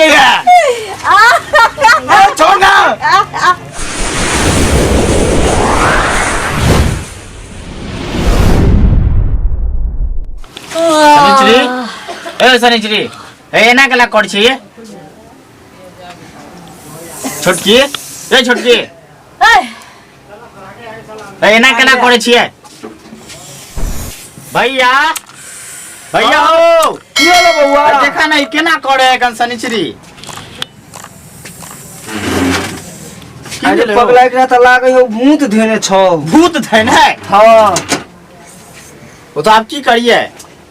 जइहे। ए, छोड़ ना। शनिचरी, ए शनिचरी, ए एना केला कर छी? छोटकी, ए छोटकी, ए एना केना करे छियै? भैया, भैया हो। की होलो बौआ? देखा ना, ई केना करे है कन शनिचरी? की अरे भेलै हो? पगला, एकरा तऽ लागै हौ भूत धेने छौ। भूत धैने? हाँ। ओ तो आब की करिए?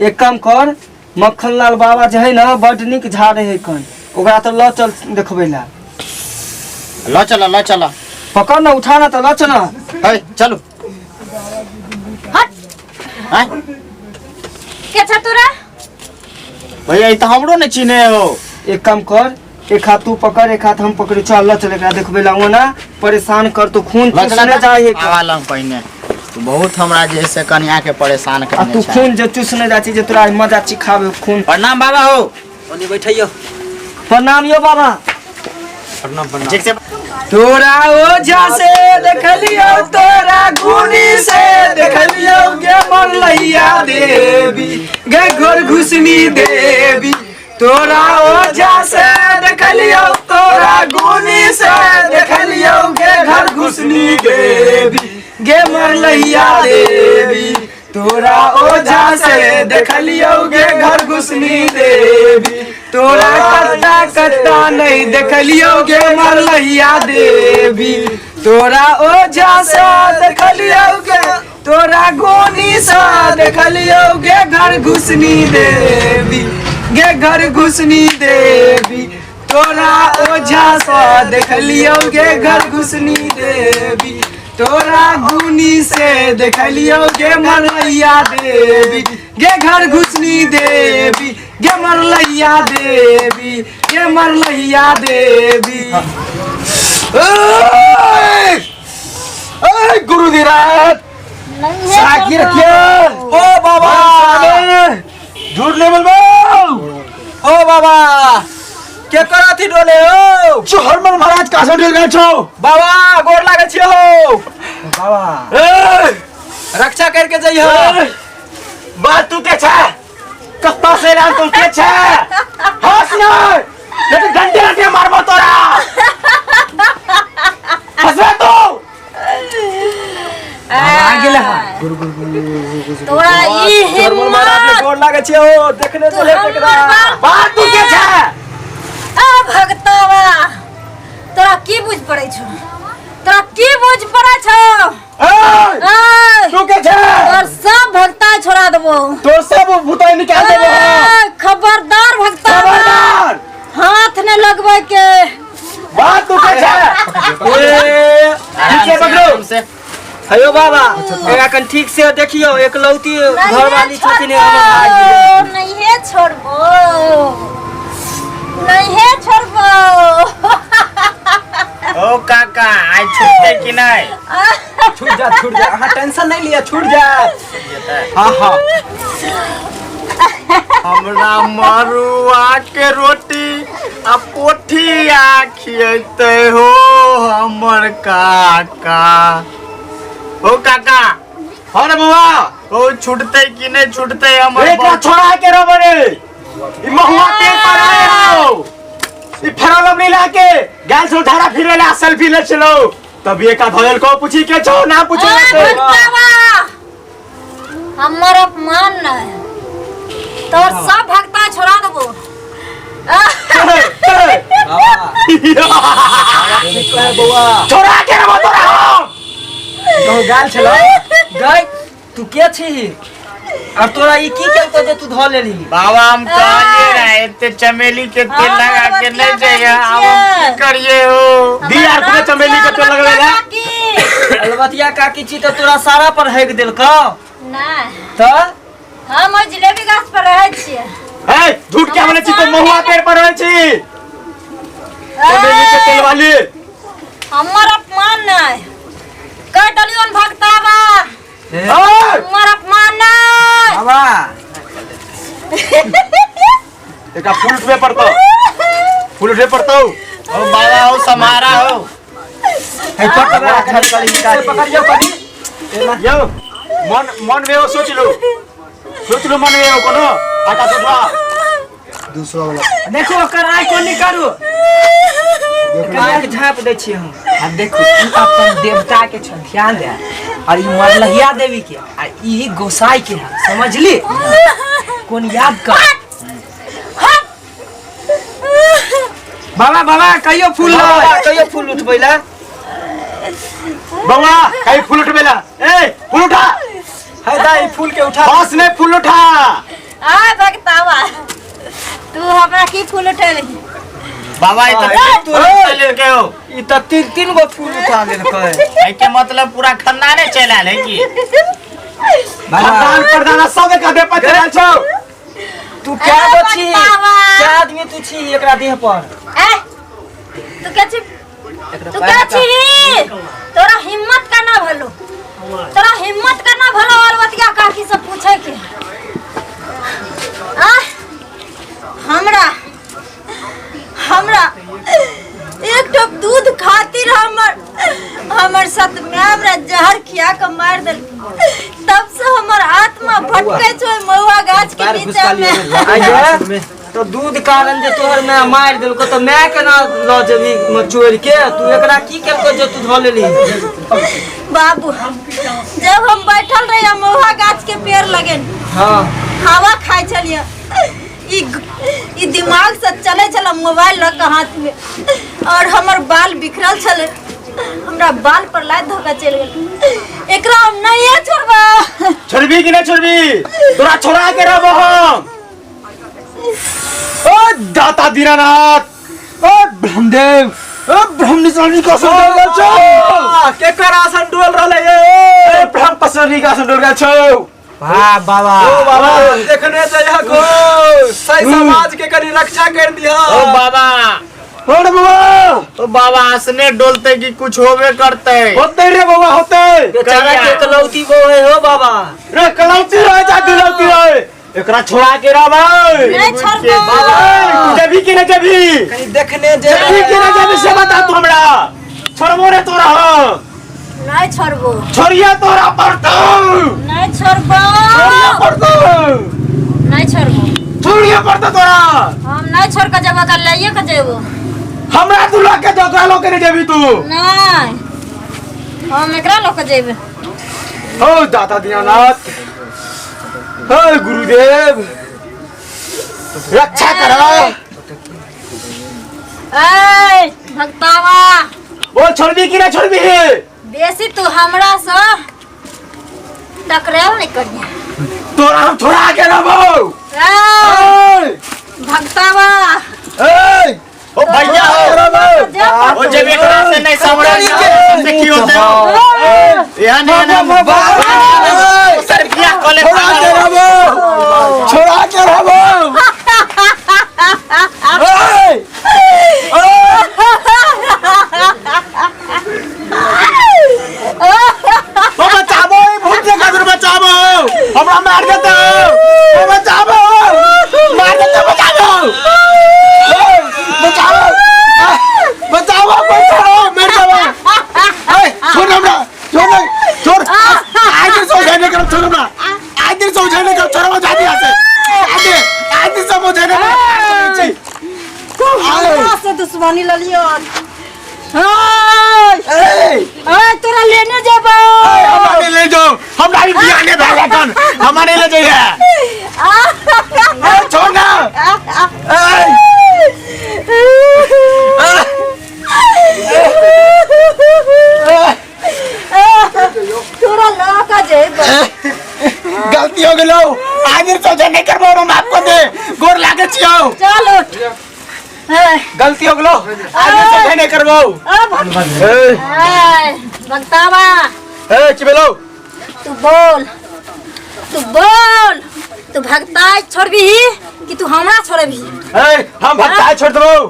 एक काम कर, मक्खन लाल बाबा जे है ना, बड नीक झाड़े है कन, ओकरा तऽ लऽ चल देखबै ला। ल चल, ल चल। पकड़ ना, उठा ना तऽ लऽ चल ना। है, चलू। हट। हैं? के छ तोरा? भैया, ई तऽ हमरो ने चिन्हे हो। एक काम कर, एक हाथ तू पकड़, एक हाथ हम पकड़े, चल लऽ चल एकरा देखबै ला। ओना परेशान कर तो खून लऽ चल। चूसने जाइ है। आवा लंग पहिने तू बहुत हमरा जे से कनिया के परेशान आ करने तू छै। खून जे चूसने जाइ छी जे तोरा मजा चिखाबे खून। प्रणाम बाबा हो। ओनी बैठैयो। प्रणाम यो बाबा। प्रणाम, प्रणाम। ठीक से। तोरा ओझा से देखलियौ, तोरा गुनी से देखलियौ गे मरलैया देवी गे घोर घुसनी देवी। तोरा ओझा से देखलियौ, तोरा गुनी से देखलियौ गे घर घुसनी देवी गे मरलैया देवी। तोरा ओझा से देखलियौ गे घर घुसनी देवी। तोरा कत्ता कत्ता नहीं देखलियौ गे मरलैया देवी। तोरा ओझा से देखलियौ गे, तोरा गोनी से देखलियौ गे घर घुसनी देवी गे घर घुसनी देवी। तोरा ओझा से देखलियौ गे घर घुसनी देवी। तोरा गुनी से देखलियौ गे मरलैया देवी गे घर घुसनी देवी गे मरलैया देवी गे मरलैया देवी। ए गुरु धीराज साकी रखिए। ओ बाबा, झूठ नहीं बोलबो। ओ बाबा, के कर अथी डोले हो? जो हरमन महाराज का डोल गए छो। बाबा, गोर लागे छियो हो। बाबा। ए, रक्षा करके जइहो। ए, बात तू के छे? कत्ता से राम तू के छे? हंस ना, नहीं तो डंडे डंडे मारबो तोरा। हंसबे तू? आ गेल हा। तोरा ई हरमन महाराज के हिम्मत गोर लागे छियो हो, देखने तू चले हमर एकरा। बाप। बात तू के छे? आ भगतावा, तोरा की बुझ पड़ै छौ? तोरा की बुझ पड़ै छौ? ए, ए, तू के छे? तोर सब भगता छोड़ा देबो। तोर सब भूताई निकाल देबो। ए, खबरदार भगतावा। खबरदार। हाथ ने लगबै के। बात तू के छे? ए, ठीक से पकड़ो। आराम से। हेयो बाबा, एकरा कन ठीक से देखियो, एकलौती घरवाली छथिन हमर भाई। नहीं छोड़बो, नहीं छोड़बो। ओ काका, आइ छूटते कि नहीं? छूट जा, छूट जा, अहाँ टेंशन नहीं लिया, छूट जा। हाँ हाँ। हमरा मरुआ के रोटी आ पोठिया खियते हो हमर काका। ओ काका। हाँ रे बउआ। ओ छूटते कि नहीं छूटते हमर? एकरा छोड़ा के रहो रे, ई महुआ तेल पर आए हो, ई फेरल मिला के गाल से उठारा फिरे ला सेल्फी ले चलो, तब ये का धोयल को पूछी के छो ना पूछे ए, से। भगतावा, हमर अपमान नहीं, तोर सब भगता छोड़ा देबो। बौआ। छोड़ा के रहो तोरा हम। कहूँ गाल छलो। गई, तू के छी और तोरा ई की केलको जे तू धऽ लेलही? बाबा, हम कहलिए रहे एते चमेली के तेल लगा के नहीं जाइए, आब हम की करिए हो? दी यार पूरे चमेली के तेल लगवे ला। अलबतिया काकी छी तऽ तोरा सारा पर हेक देलकौ? नहीं। तऽ हम ओहि जिलेबी गाछ पर रहै छियै। ए, झूठ क्या बोले छी? तो महुआ पेड़ पर रहै छी, चमेली के तेल वाली। हमर अपमान नहीं कह दलियोन भगतावा। ए, हमर अपमान नहीं। बाबा। एकरा फूल पे पड़तो। फूल उठे पड़तौ। ओ बाबा हो समारा हो। हे पकड़ झटकली पकड़ियो कनी। यौ मन मन में सोच लो, सोच लो मन में कोनो आकाश उठवा। दूसरा वाला देखो ओकर आइ कोनी करू। आँख झाँप दै छियै हम। आ देखो ई अपन देवता के छ, ध्यान दे। और ई मरलहिया देवी के आ ई गोसाई के है, समझली? कोन याद कर। बाबा बाबा कहियो फूल बाबा कहियो फूल उठबै ला। बउआ कहीं फूल उठबेला। ए फूल उठा। है दाई फूल के उठा। बस में फूल उठा। आ भगतावा तू हमरा की फूल उठेलही? बाबा ई तो तुरंत लेके हो। ई त तीन तीन गो फूल उठा लेलकै। एहि के मतलब पूरा खानदाने चलि आयल है की? खानदान परदाना सब एक आधे पर चलल छौ। तू क्या गो छी? क्या आदमी तू छी एकरा देह पर? ए तू क्या छी? तू क्या छी? तोरा हिम्मत का ना भलो, तोरा हिम्मत का ना भलो और बतिया काकी से पूछे के। आ हमरा हमरा एक टप दूध खातिर हमर हमर सत में हमरा जहर खिया के मार देल, तब से हमर आत्मा भटकै छो महुआ गाछ के नीचा में। तो दूध कारण जे तोहर my मार देलको तो my केना ल जेबी चोर के? तू एकरा की केलको जे तू धऽ लेली? बाबू जब हम बैठल रही महुआ गाछ के पेड़ लगे, हाँ हवा खाइ छलियै, ई दिमाग से चले छल मोबाइल लऽ के हाथ में, और हमर बाल बिखरल छलै, हमरा बाल पर लात धोखा चलि गेल। एकरा हम नहीं छोड़बा। छोड़बी कि नहीं छोड़बी? तोरा छोड़ा के रहबो हम। ओ दाता दीनानाथ, ओ ब्रह्मदेव, ओ ब्रह्मनिशानी का आसन डोल गेल छौ। केकर आसन डोल रहलै? ए ब्रह्म पसरी का आसन डोल गेल छौ। वाह बाबा। ओ बाबा देखने जइहा को सही समाज के कनी रक्षा कर दिहा। ओ बाबा। ओ रे बाबा। ओ बाबा आसने डोलते कि कुछ होबे करते? होते रे बाबा होते। बेचारा के कलौती बो है हो बाबा। रे कलौती रहे जा दुलौती रहे, एकरा छोड़ा के रहबै। नहीं छोड़बो। तू जेबी कि नहीं जेबी? कनी देखने जे जेबी कि नहीं जेबी से बता तू हमरा। छोड़बो रे तोरा हम। नहीं छोड़बो। छोड़िया तोरा पड़तौ। नहीं छोड़बो। छोड़िया पड़तौ। नहीं छोड़बो। छोड़िया पड़तौ तोरा। हम नहीं छोड़ के जेबो, कल लाइए के जेबो। हमरा तू लग के ओकरा लऽ के नहीं जेबी तू। नहीं हम एकरा लऽ के जेबे। हो दाता दीनानाथ, हे गुरुदेव रक्षा करो। ए भगतावा बोल छोड़बी कि नहीं छोड़बी? बेसी तू हमरा से टकराव नहीं करिया। तोरा हम छोड़ा के रहबो। ए भगतावा। ए ओ भैया हो। ओ जब एकरा से नहीं समझ से की होते हो? यहाँ नहीं ना सर किया कॉलेज छोड़ा के रहबो, छोड़ा के रहबो। ए ओ बचाबो, ई भूत के खातिर बचाबो, हमरा मार देतौ। ओ बचाबो, मार देतौ, बचाबो, बचाबो, बचाबो, बचाबो, मर जाबो। ए छोड़ हमरा, छोड़ छोड़। आज दिन समझाने कर छोड़ हमरा, आज दिन समझाने कर छोड़ हमरा, जाती से आज आज दिन समझाने कर। हमरा से दुश्मनी ललियो। ए तोरा लेने जेबो। हमरा नहीं ले जाओ, हमरा भी बियाह नहीं भेल एखन, हमरा नहीं ले जाइए। ए छोड़ ना। ए तोरा लऽ के जेबो। गलती हो गेलो, आगे सोचे नहीं करबो, माफ कर दे, गोर लागे छियौ। चल उठ। गलती हो गेलो, आगे सोचे नहीं करबो। भगतावा। ए की भेलो? तू बोल, तू बोल, तू भगताई छोड़बी कि तू हमरा छोड़बी? ए हम भगताई छोड़ देबो,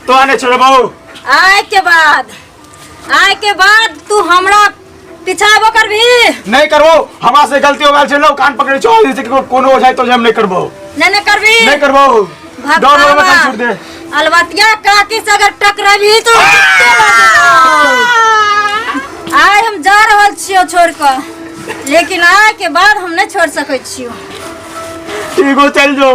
तो नहीं छोड़बो। आय के बाद, आय के बाद तू हमरा पिछाबो करबी? नहीं करबो, हमरा से गलती हो गेल छै, लो कान पकड़े छो, जैसे कि कोनो हो जाए तो हम नहीं करबो। नहीं नहीं करबी? नहीं करबो। डर हो मत छोड़ दे। अलबतिया काकी से अगर टकराबी तो आइ हम जा रहल छियो छोड़ कऽ, लेकिन आइ के बाद हम नहीं छोड़ सकै छियो। ठीक हो, चल जो।